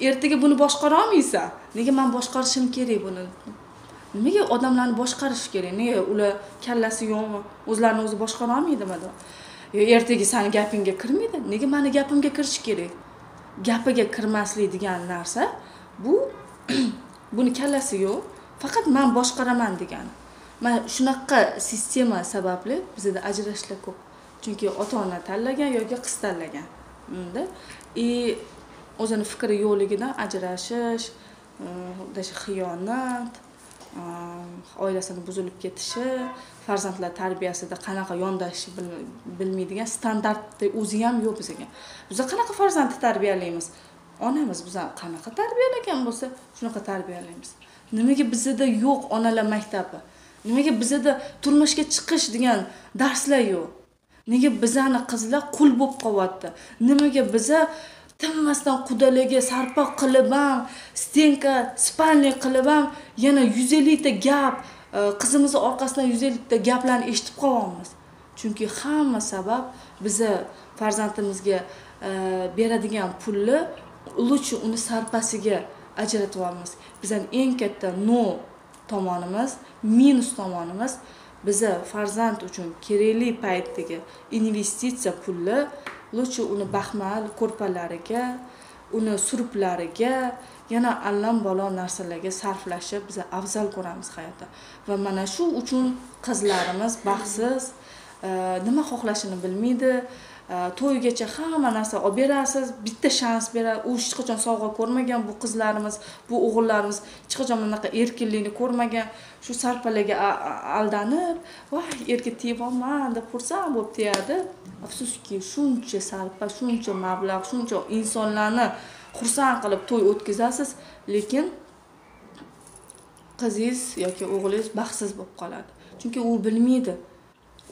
Speaker 1: Ertaga buni boshqara olmaysan. Nega men boshqarishim kerak buni? Nimaga odamlarni boshqarish kerak? Nega ular kallasi yo'qmi? O'zlarini o'zi boshqara olmaydimi? Yo, ertaga seni gapingga kirmaydi. Nega meni gapimga kirish kerak? Gapiga kirmaslik degan narsa bu buni kallasi yo'q, faqat men boshqaraman degani. Mana shunaqa sistema sababli bizda ajrashishlar ko'p. Chunki ota-ona tanlagan yoki qiz tanlagan. Unda и o'zini fikri yo'qligidan ajrashish, даже xiyonat, oilasini buzilib ketishi, farzandlar tarbiyasida qanaqa yondashishni bilmaydigan standartni o'zi ham yo'q bizga. Biz qanaqa farzandni tarbiyalaymiz? Onamiz bizani qanaqa tarbiyalagan bo'lsa, shunaqa tarbiyalaymiz. Nimaga bizda yo'q onalar maktabi? Nimaga bizda turmushga chiqish degan darslar yo'q? Nega bizani qizlar qul bo'lib qolyapti? Nimaga biza tinmasdan qudalarga sarpo qilib ham, stenka, spalni qilib ham yana 150 ta gap, qizimizni orqasidan 150 ta gaplarni eshitib qolyapmiz? Chunki hamma sabab biza farzandimizga beradigan pulni лучше uni sarpasiga ajratyapmiz. Bizning eng katta no tomonimiz, minus tomonimiz, biza farzand uchun kerakli paytdagi investitsiya pulni Лучше uni baxmal ko'rpalariga, uni suruplariga, yana allam-balo narsalarga sarflashni biz afzal ko'ramiz hayotda. Va mana shu uchun qizlarimiz baxtsiz, nima xohlashini bilmaydi. To'ygacha hamma narsa olib berasiz, bitta shans beradi. U hech qachon sovg'a ko'rmagan bu qizlarimiz, bu o'g'illarimiz hech qachon bunaqa erkinlikni ko'rmagan. Shu sarpalarga aldanib, voy erga tevaman deb xursand bo'lib tegadi. Afsuski, shuncha sarpa, shuncha mablag', shuncha insonlarni xursand qilib to'y o'tkazasiz, lekin qizingiz yoki o'g'lingiz baxtsiz bo'lib qoladi. Chunki u bilmaydi.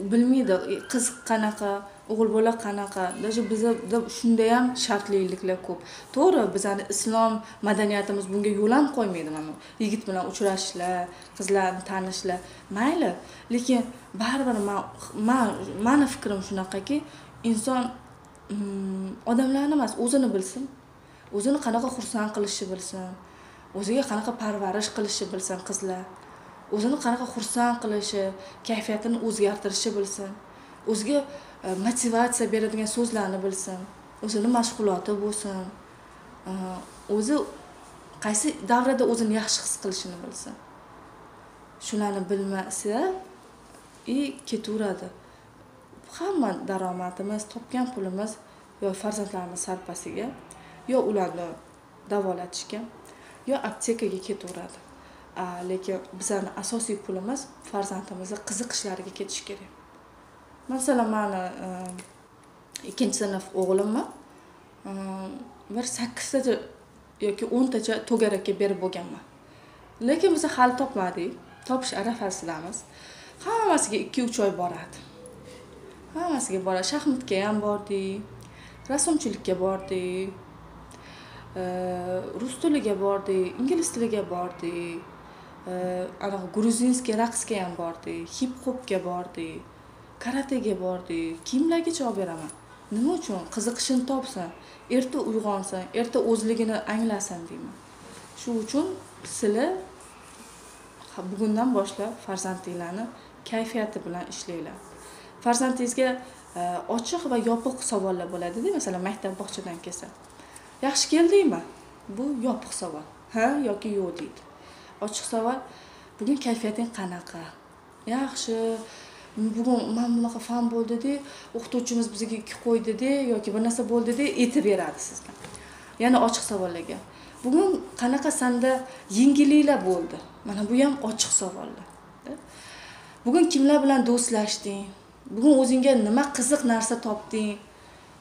Speaker 1: U bilmaydi qiz qanaqa, o'g'il bola qanaqa. Даже bizda shunda ham shartliliklar ko'p. To'g'ri, bizani islom madaniyatimiz bunga yo'l ham qo'ymaydi. Mana yigit bilan uchrashishlar, qizlarni tanishlar, mayli, lekin baribir mani fikrim shunaqaki, inson odamlarni emas, o'zini bilsin. O'zini qanaqa xursand qilishni bilsin, o'ziga qanaqa parvarish qilishni bilsin qizlar. O'zini qanaqa xursand qilishi, kayfiyatini o'zgartirishi bilsin. O'ziga motivatsiya beradigan so'zlarni bilsin, o'zini mashg'uloti bo'lsin, o'zi qaysi davrada o'zini yaxshi his qilishini bilsin. Shularni bilmasa ketaveradi. Hamma daromadimiz, topgan pulimiz yo farzandlarimiz sarpasiga, yo ularni davolatishga, yo aptekaga ketaveradi. Lekin bizning asosiy pulimiz farzandimizni qiziqishlariga ketishi kerak. Masalan, meni 2-sinf o'g'limni bir 8tacha yoki 10tacha to'garakka berib bo'lganman. Lekin biz hali topmadik. Topish arafasidamiz. Hammasiga 2-3 oy boradi. Hammasiga boradi. Shaxmatga ham bordik, rasmchilikka bordik, rus tiliga bordik, ingliz tiliga bordik, anaqa gruzinskiy raqsga ham bordik, hip-hopga bordik, karatega bordik, kiyimlargacha olib beraman. Nima uchun? Qiziqishini topsin, erta uyg'onsin, erta o'zligini anglasin deyman. Shu uchun sizlar bugundan boshlab farzandinglarni kayfiyati bilan ishlanglar. Farzandingizga ochiq va yopiq savollar bo'ladi-da, masalan, maktab bog'chadan kelsa. Yaxshi keldingmi? Bu yopiq savol. Ha yoki yo'q deydi. Ochiq savol: bugun kayfiyating qanaqa? Yaxshi. Bugun mana bunaqa fan bo'ldi-da, o'qituvchimiz bizga 2 qo'ydi-da yoki bir narsa bo'ldi-da, aytib beradi sizga. Yana ochiq savollarga. Bugun qanaqa senda yengilliklar bo'ldi? Mana bu ham ochiq savollar. Bugun kimlar bilan do'stlashding? Bugun o'zingga nima qiziq narsa topding?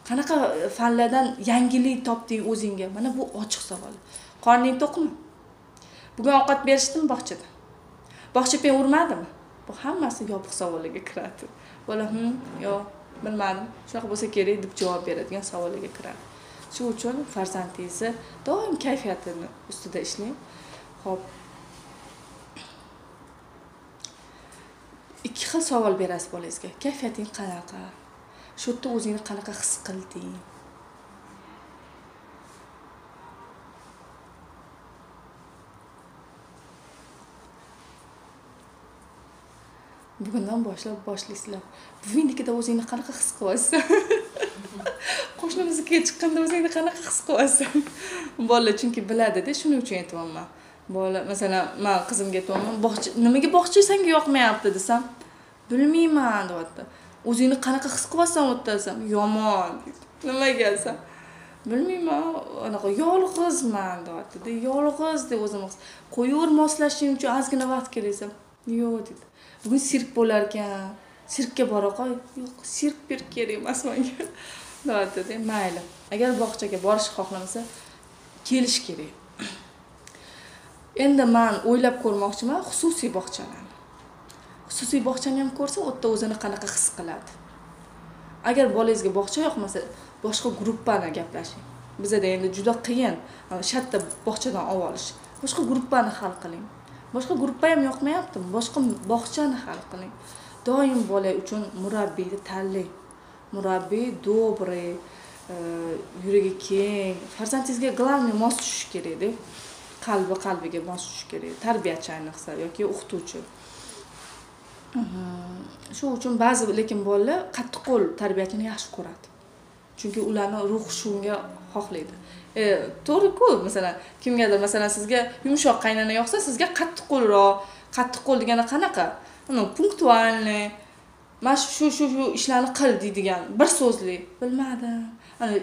Speaker 1: Qanaqa fanlardan yangilik topding o'zingga? Mana bu ochiq savol. Qorning to'qmi? Bugun ovqat berishdimi bog'chada? Bog'cha pen urmadimi? Bu hammasi yopiq savollarga kiradi. Bola yo'q, bilmadim, shunaqa bo'lsa kerak deb javob beradigan savollarga kiradi. Shu uchun farzandingizni doim kayfiyatini ustida ishlang. Xo'p. 2 xil savol berasiz bolangizga. Kayfiyating qanaqa? Shu yerda o'zingni qanaqa his qilding? Bugundan boshlab boshlaysizlar. Buvingnikida o'zingni qanaqa his qilyapsan? Qo'shnimiznikiga chiqqanda o'zingni qanaqa his qilyapsan? Bolalar chunki biladi-da, shuning uchun aytyapman. Bola, masalan, men qizimga aytyapman, bog'cha nimaga bog'cha senga yoqmayapti desam, bilmayman deyapti. O'zingni qanaqa his qilyapsan u yerda desam, yomon deydi. Nimaga desam, bilmayman, anaqa yolg'izman deyapti-da, yolg'iz deb o'zim his. Qo'yaver moslashing uchun ozgina vaqt kerak desam, yo'q deydi. Bugun sirk bo'lar ekan, sirkka bora qo'y. Yo'q, sirk bir kerak emas menga. Deyapti-da, mayli. Agar bog'chaga borishni xohlamasa, kelish kerak. Endi men o'ylab ko'rmoqchiman xususiy bog'chalarni. Xususiy bog'chani ham ko'rsa, u yerda o'zini qanaqa his qiladi. Agar bolangizga bog'cha yoqmasa, boshqa gruppani gaplashing. Bizada endi juda qiyin shatta bog'chadan olib olish. Boshqa gruppani hal qiling. Boshqa gruppa ham yoqmayaptimi? Boshqa bog'chani hal qiling. Doim bola uchun murabbiyni tanlang. Murabbiy добрый, yuragi keng, farzandingizga главный mos tushish kerak-da. Qalbi qalbiga mos tushish kerak. Tarbiyachi ayniqsa yoki o'qituvchi. Shu uchun ba'zi lekin bolalar qattiqqo'l tarbiyachini yaxshi ko'radi. Chunki ularni ruh shunga xohlaydi. To'g'ri-ku, masalan, kimgadir, masalan, sizga yumshoq qaynona yoqsa, sizga qattiqqo'lroq, qattiqqo'l degani qanaqa? Uni punktualniy, mana shu shu shu ishlarni qil deydigan, bir so'zli, bilmadim. Ana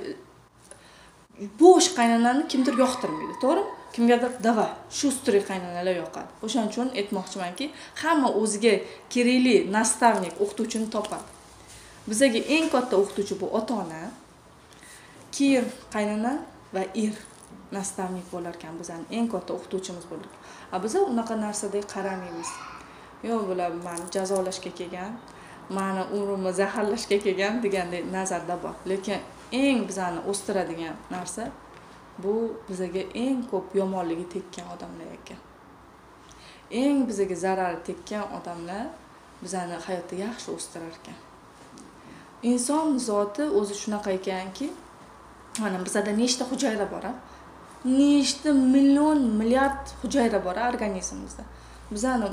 Speaker 1: bo'sh qaynonani kimdir yoqtirmaydi, to'g'rimi? Kimgadir dava, shustriy qaynonalar yoqadi. O'shaning uchun aytmoqchimanki, hamma o'ziga kerakli nastavnik, o'qituvchini topadi. Bizaga eng katta o'qituvchi bu ota-ona, keyin qaynona va er nastavnik bo'lar ekan, bizning eng katta o'qituvchimiz bo'lar ekan. A biz unaqa narsaga qaramaymiz. Yo'q, bular meni jazolashga kelgan, meni umrimni zaharlashga kelgan degandek nazarda bor. Lekin eng bizani o'stiradigan narsa bu bizaga eng ko'p yomonligi tekkan odamlar ekan. Eng bizaga zarari tekkan odamlar bizani hayotda yaxshi o'stirar ekan. Inson zoti o'zi shunaqa ekanki, mana bizada nechta hujayra bor, nechta million, milliard hujayra bor organizmimizda. Bizani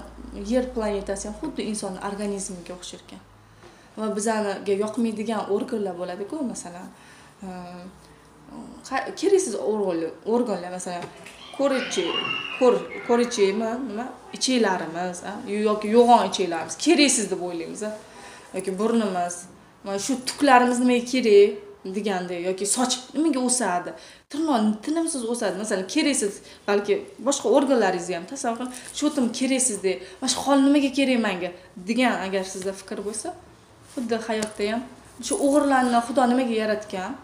Speaker 1: Yer planetasi ham xuddi insonning organizmiga o'xshar ekan. Va bizaniga yoqmaydigan organlar bo'ladi-ku, masalan, keraksiz organlar, masalan, ko'richimi, nima, ichaklarimiz, yoki yo'g'on ichaklarimiz keraksiz deb o'ylaymiz, yoki burnimiz, mana shu tuklarimiz nimaga kerak deganda, yoki soch nimaga o'sadi, tirnoq tinimsiz o'sadi, masalan, keraksiz, balki boshqa organlaringizni ham tasavvur qiling, shu tim keraksiz deb, mana shu hol nimaga kerak menga degan agar sizda fikr bo'lsa, xuddi hayotda ham shu o'g'irlarni Xudo nimaga yaratgan,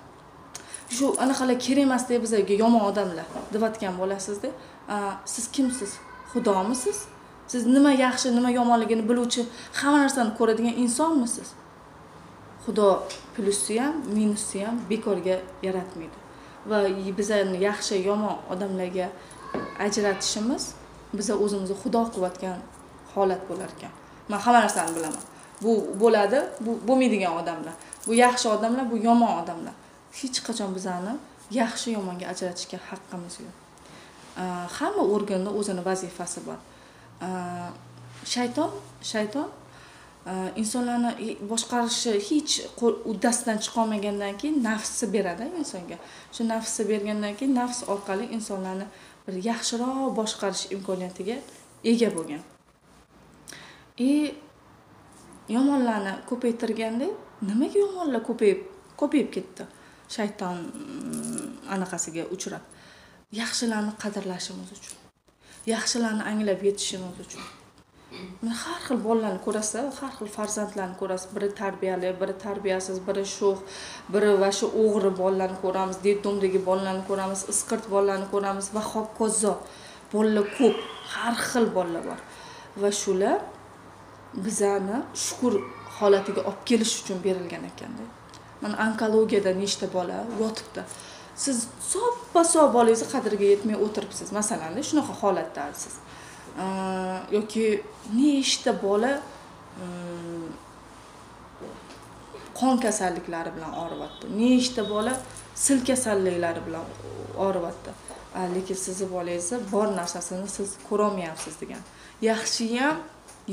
Speaker 1: shu anaqalar kerak emas deb bizga yomon odamlar deyotgan bo'lasizda, siz kimsiz? Xudомisiz? Siz nima yaxshi, nima yomonligini biluvchi, hamma narsani ko'radigan insonmisiz? Xudo plusi ham, minusi ham bekorga yaratmaydi. Va bizlarni yaxshi, yomon odamlarga ajratishimiz biza o'zimizni Xudo qilayotgan holat bo'lar ekan. Men hamma narsani bilaman. Bu bo'ladi, bu bo'lmaydigan odamlar. Bu yaxshi odamlar, bu yomon odamlar. Hech qachon bizani yaxshi yomonga ajratishga haqqimiz yo'q. Hamma organning o'zini vazifasi bor. Shayton insonlarni boshqarishi hech uddasidan chiqa olmagandan keyin nafsi beradi insonga. Shu nafsi bergandan keyin nafs orqali insonlarni bir yaxshiroq boshqarish imkoniyatiga ega bo'lgan. Yomonlarni ko'paytirganda nimaga yomonlar ko'payib ketdi? Shayton anaqasiga uchrab. Yaxshilarni qadrlashimiz uchun, yaxshilarni anglab yetishimiz uchun. Mana har xil bolalarni ko'rasiz, har xil farzandlarni ko'rasiz, biri tarbiyali, biri tarbiyasiz, biri sho'x, biri va shu o'g'ri bolalarni ko'ramiz, detdomdagi bolalarni ko'ramiz, isqirt bolalarni ko'ramiz va hokazo. Bolalar ko'p, har xil bolalar bor. Va shular bizani shukur holatiga olib kelish uchun berilgan ekanda. Mana onkologiyada nechta bola yotibdi. Siz soppa-sog' bolangizni qadriga yetmay o'tiribsiz, masalan, shunaqa holatdasiz. Yoki nechta bola qon kasalliklari bilan og'riyapti, nechta bola sil kasalliklari bilan og'riyapti. Lekin sizni bolangizni bor narsasini siz ko'ra olmayapsiz degan. Yaxshi ham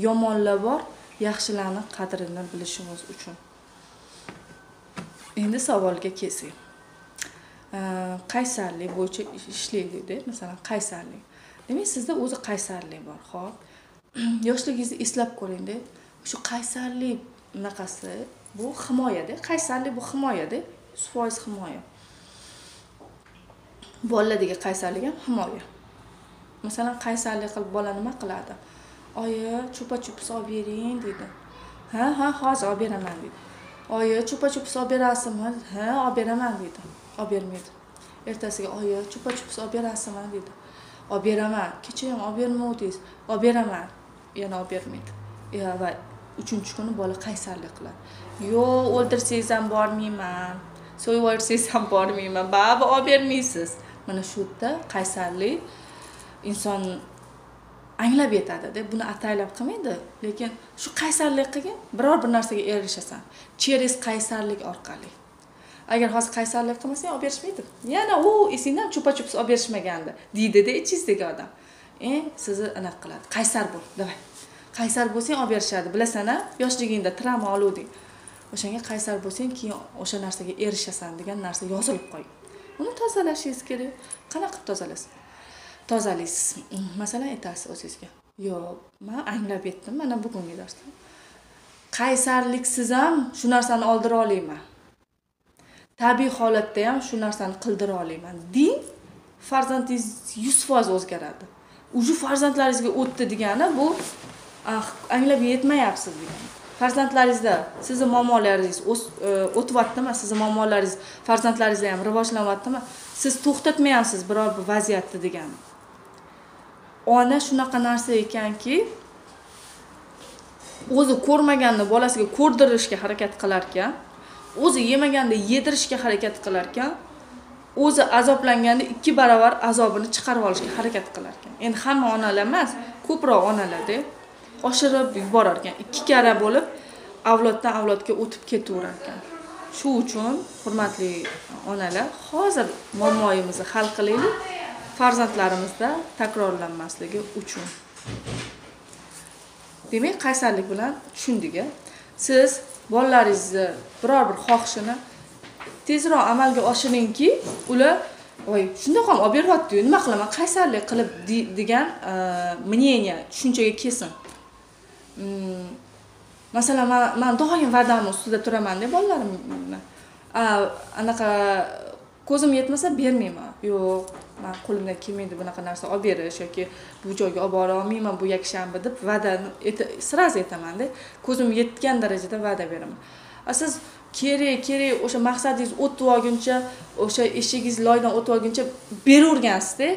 Speaker 1: yomonlar bor, yaxshilarni qadrini bilishimiz uchun. Endi savolga kelsak. Qaysarlik bo'yicha ishlaydi, masalan, qaysarlik. Demak, sizda o'zi qaysarlik bor, xo'p. Yoshligingizni eslab ko'ring-da. Shu qaysarlik naqasi bu himoyada, qaysarlik bu himoyada, 100% himoya. Bolalardagi qaysarlik ham himoya. Masalan, qaysarlik qilib bola nima qiladi? Oyi, chupa-chups olib bering deydi. Ha, ha, hozir olib beraman deydi. Oyi, chupa-chups olib berasizmi? Ha, olib beraman deydi. Olib bermaydi. Ertasiga oyi, chupa-chups olib berasizmi deydi. Olib beraman. Kecha ham olib bermovdingiz. Olib beraman. Yana olib bermaydi. Va 3-kuni bola qaysarlik qiladi. Yo'q, o'ldirsangiz ham bormayman. So'yib yuborsangiz ham bormayman. Baba olib bermaysiz. Mana shu yerda qaysarlik inson anglab yetadi-da, buni ataylab qilmaydi, lekin shu qaysarlik qilgin, biror bir narsaga erishasan. Через qaysarlik orqali. Agar hozir qaysarlik qilmasang, olib berishmaydi. Yana u esingdan chupa-chups olib berishmagandi, deydi-da ichingizdagi odam. Sizni anaqa qiladi. Qaysar bo'l, davay. Qaysar bo'lsang olib berishadi. Bilasan-a, yoshligingda travma oluvding. O'shanga qaysar bo'lsang, keyin o'sha narsaga erishasan degan narsa yozilib qolgan. Uni tozalashingiz kerak. Qanaqa qilib tozalaysiz? Tozalaysiz. Masalan, aytasiz o'zingizga: "Yo'q, men anglab yetdim mana bugungi darsda. Qaysarliksiz ham shu narsani oldira olmayman. Tabiiy holatda ham shu narsani qildira olmayman." Deng, farzandingiz 100% o'zgaradi. Uju farzandlaringizga o'tdi degani bu anglab yetmayapsiz degani. Farzandlaringizda sizni muammolaringiz o'tyaptimi, sizni muammolaringiz farzandlaringizda ham rivojlanyaptimi? Siz to'xtatmayapsiz biror bir vaziyatni degani. Ona shunaqa narsa ekanki, o'zi ko'rmaganni bolasiga ko'rdirishga harakat qilar ekan, o'zi yemaganni yedirishga harakat qilar ekan, o'zi azoblanganda 2 barobar azobini chiqarib olishga harakat qilar ekan. Endi hamma onalar emas, ko'proq onalarda oshirib yuborar ekan, 2 karra bo'lib avloddan avlodga o'tib ketaverar ekan. Shu uchun hurmatli onalar, hozir muammoimizni hal qilaylik, farzandlarimizda takrorlanmasligi uchun. Demak, qaysarlik bilan tushundik. Siz bolalaringizni biror bir xohishini tezroq amalga oshiringki, ular voy, shundoq ham olib beryapti-yu, nima qilaman, qaysarlik qilib degan мнение, tushunchaga kelsin. Masalan, men doim va'damni ustida turaman deb bolalarimni anaqa ko'zim yetmasa bermayman. Yo'q, men qo'limdan kelmaydi bunaqa narsa olib berish yoki bu joyga olib bora olmayman bu yakshanba deb va'dani sразу aytaman-da. Ko'zim yetgan darajada va'da beraman. Siz kerak o'sha maqsadingiz o'tib olguncha, o'sha eshigingiz loydan o'tib olguncha beravergansizda,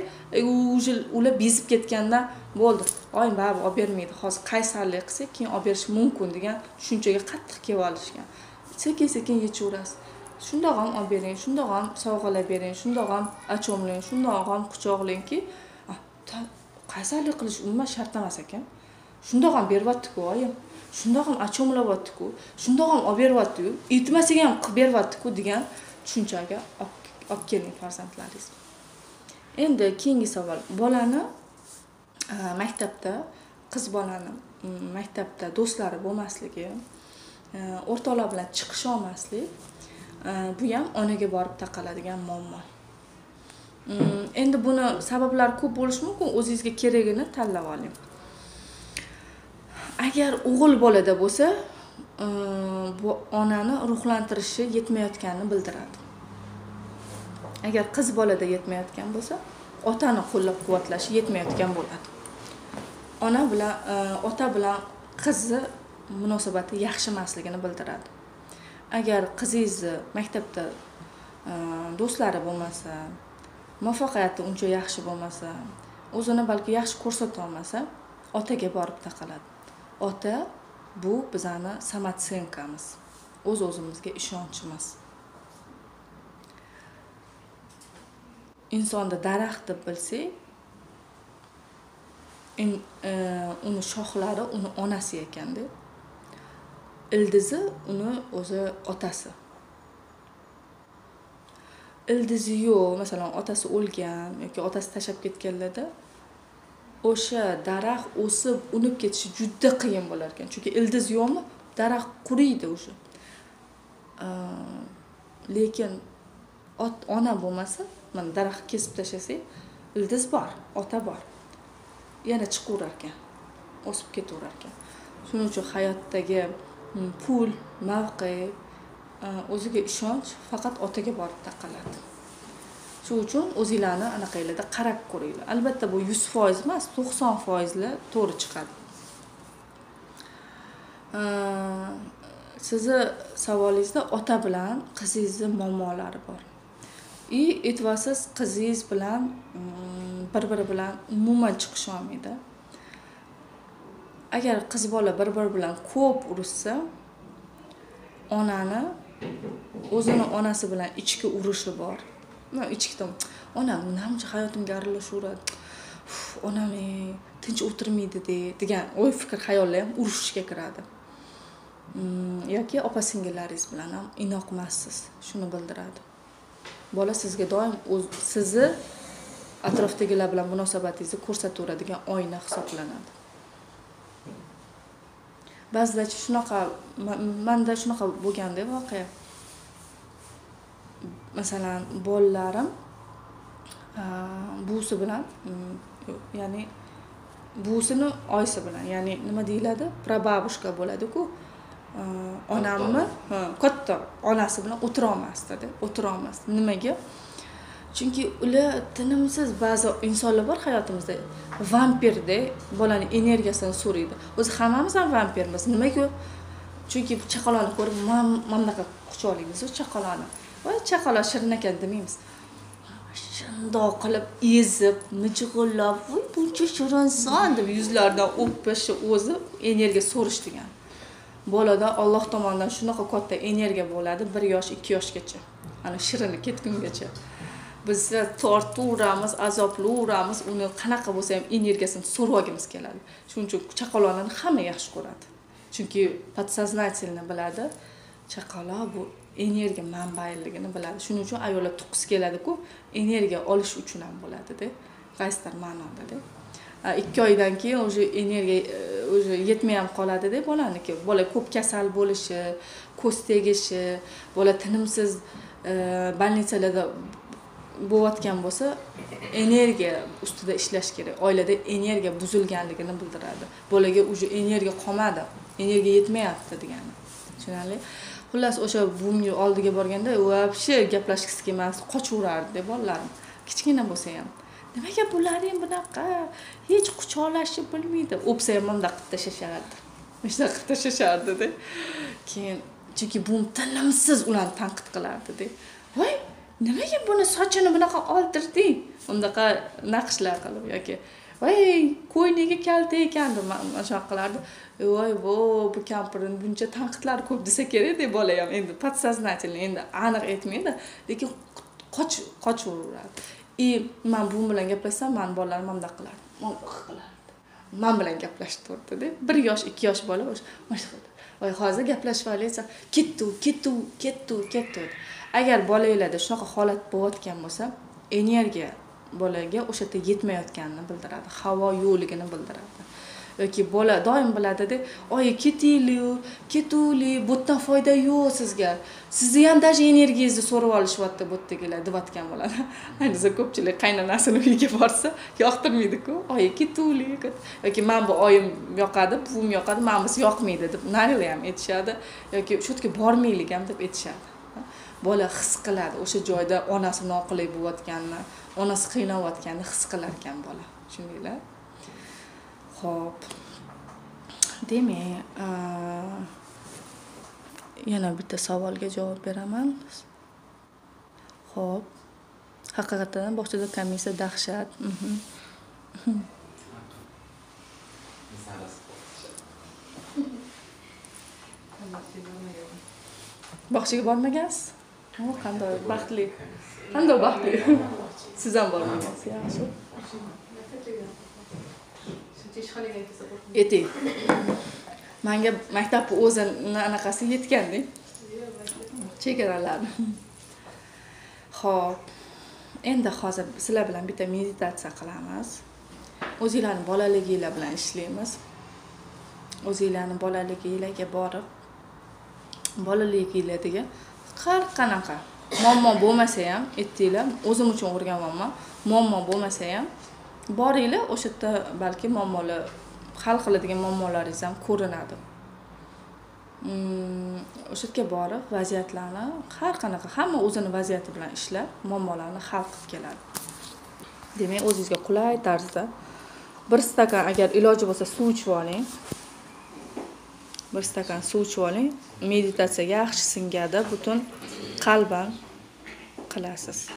Speaker 1: ular bezib ketganda bo'ldi. Oyim baribir olib bermaydi. Hozir qaysarlik qilsak, keyin olib berish mumkin degan tushunchaga qattiq kelib olishgan. Sekin-sekin yechaverasiz. Shundoq ham olib bering, shundoq ham sovg'alar bering, shundoq ham achomlang, shundoq ham quchoqlangki, qaysarlik qilish umuman shart emas ekan. Shundoq ham beryapti-ku oyim, shundoq ham achomlayapti-ku, shundoq ham olib beryapti-ku, aytmasak ham qilib beryapti-ku degan tushunchaga olib keling farzandlaringiz. Endi keyingi savol. Bolani maktabda, qiz bolani maktabda do'stlari bo'lmasligi, o'rtoqlar bilan chiqisha olmaslik, bu ham onaga borib taqaladigan muammo. Endi buni sabablari ko'p bo'lishi mumkin, o'zingizga keragini tanlab oling. Agar o'g'il bolada bo'lsa, bu onani ruhlantirishi yetmayotganini bildiradi. Agar qiz bolada yetmayotgan bo'lsa, otani qo'llab-quvvatlashi yetmayotgan bo'ladi. Ona bilan ota bilan qizni munosabati yaxshi emasligini bildiradi. Agar qizingizni maktabda do'stlari bo'lmasa, muvaffaqiyati uncha yaxshi bo'lmasa, o'zini balki yaxshi ko'rsata olmasa, otaga borib taqaladi. Ota bu bizani samotsenkamiz, o'z-o'zimizga ishonchimiz. Insonda daraxt deb bilsak, uni shoxlari uni onasi ekanda, ildizi uni o'zi otasi. Ildizi yo'q, masalan, otasi o'lgan yoki otasi tashlab ketganlarda o'sha daraxt o'sib, unib ketishi juda qiyin bo'lar ekan. Chunki ildiz yo'qmi, daraxt quriydi o'sha. Lekin ona bo'lmasa, mana daraxt kesib tashlasak, ildiz bor, ota bor. Yana chiqaverar ekan, o'sib ketaverar ekan. Shuning uchun hayotdagi pul, mavqe, o'ziga ishonch faqat otaga borib taqaladi. Shu uchun o'zinglarni anaqanglarda qarab ko'ringlar. Albatta bu 100% emas, 90% to'g'ri chiqadi. Sizni savolingizda ota bilan qizingizni muammolari bor. Aytyapsiz, qizingiz bilan bir-biri bilan umuman chiqisha olmaydi. Agar qiz bola bir-biri bilan ko'p urushsa, onani o'zini onasi bilan ichki urushi bor. Ichki onam unamcha hayotimga aralashaveradi, onam tinch o'tirmaydi degan o'y fikr xayollar ham urushga kiradi. Yoki opa singillaringiz bilan ham inoqmassiz, shuni bildiradi. Bola sizga doim sizni atrofdagilar bilan munosabatingizni ko'rsataveradigan oyna hisoblanadi. Ba'zida shunaqa, menda shunaqa bo'lganda voqea. Masalan, bolalarim buvisi bilan, ya'ni buvisini oyisi bilan, ya'ni nima deyiladi, prababушка bo'ladi-ku, onamni katta onasi bilan o'tira olmasdi-da, o'tira olmasdi. Nimaga? Chunki ular tinimsiz, ba'zi insonlar bor hayotimizda, vampirda bolani energiyasini so'raydi. O'zi hammamiz ham vampirmiz. Nimaga? Chunki chaqaloqni ko'rib mana bunaqa quchoqlaymiz, chaqaloqni. Voy, chaqaloq shirin ekan demaymiz. Shundoq qilib ezib, mijg'illab, voy buncha shirinsan deb yuzlaridan o'pishi o'zi energiya so'rish degan. Bolada Alloh tomonidan shunaqa katta energiya bo'ladi 1 yosh, 2 yoshgacha. Ana shirinlik ketgungacha. Biz tortaveramiz, azoblayveramiz, uni qanaqa bo'lsa ham energiyasini so'rib olgimiz keladi. Shuning uchun chaqaloqlarni hamma yaxshi ko'radi. Chunki подсознательно biladi, chaqaloq bu energiya manbailigini biladi. Shuning uchun ayollar tuqqisi keladi-ku, energiya olish uchun ham bo'ladi-da, qaysidir ma'noda-da. 2 oydan keyin уже energiya уже yetmay ham qoladi-da bolaniki. Bola ko'p kasal bo'lishi, ko'z tegishi, bola tinimsiz больницаlarda bo'layotgan bo'lsa, energiya ustida ishlash kerak. Oilada energiya buzilganligini bildiradi. Bolaga уже energiya qolmadi, energiya yetmayapti degani. Tushunarli? Xullas, o'sha buvimning oldiga borganda вообще gaplashgisi kelmasdi, qochaverardi bolalarim. Kichkina bo'lsa ham. Nimaga bular ham bunaqa? Hech quchoqlashib bilmaydi. O'psa ham bunday qilib tashlashardi. Shunaqa qilib tashlashardi-da. Keyin chunki buvim tinimsiz ularni tanqid qilardi-da. Voy, nimaga buni sochini bunaqa oldirding? Undaqa naqshlar qilib yoki voy, ko'ynagi kalta ekan deb mana shunaqa qilardi. Voy, bu kampirni buncha tanqidlari ko'p desa kerak deb bola ham endi подсознательно endi aniq aytmaydi, lekin qochaveradi. И men buvim bilan gaplashsam, meni bolalarim mana bunday qilardi. Mana qilardi. Men bilan gaplashib turdi-da. 1 yosh, 2 yosh bola o'sha mana shu. Voy, hozir gaplashib olaysan, ketdi, ketdi, ketdi, ketdi. Agar bolalarda shunaqa holat bo'layotgan bo'lsa, energiya bolaga o'sha yerda yetmayotganini bildiradi, havo yo'qligini bildiradi. Yoki bola doim biladida, oyi ketaylik, ketaylik, bu yerdan foyda yo'q sizga. Sizni ham даже energiyangizni so'rab olishyapti bu yerdagilar deyotgan bo'ladi. Ayniqsa ko'pchilik qaynonasini uyiga borsa, yoqtirmaydi-ku. Oyi ketaylik yoki men bu oyim yoqadi, buvim yoqadi, men bunisi yoqmaydi deb narilar ham aytishadi yoki shu yerga bormaylik ham deb aytishadi. Bola his qiladi, o'sha joyda onasi noqulay bo'layotganini, onasi qiynayotganini his qilar ekan bola. Tushundinglar? Xo'p. Demak, yana bitta savolga javob beraman. Xo'p. Haqiqatan bog'chada komissiya dahshat. Bog'chaga bormagansiz? O, qanday baxtli. Qanday baxtli. Siz ham bormagansiz, yaxshi. Ayting. Menga maktabni o'zini anaqasi yetganda. Chegaralari. Xo'p. Endi hozir sizlar bilan bitta meditatsiya qilamiz. O'zinglarning bolaliginglar bilan ishlaymiz. O'zinglarning bolaliginglarga borib, bolaliginglardagi har qanaqa muammo bo'lmasa ham, aytdinglar, o'zim uchun o'rganyapman, muammo bo'lmasa ham boringlar, o'sha yerda balki muammolar hal qiladigan muammolaringiz ham ko'rinadi. O'sha yerga borib vaziyatlarni har qanaqa, hamma o'zini vaziyati bilan ishlab, muammolarni hal qilib keladi. Demak, o'zingizga qulay tarzda bir stakan, agar iloji bo'lsa suv ichib oling. Bir stakan suv ichib oling. Meditatsiya yaxshi singadi, butun qalban qilasiz.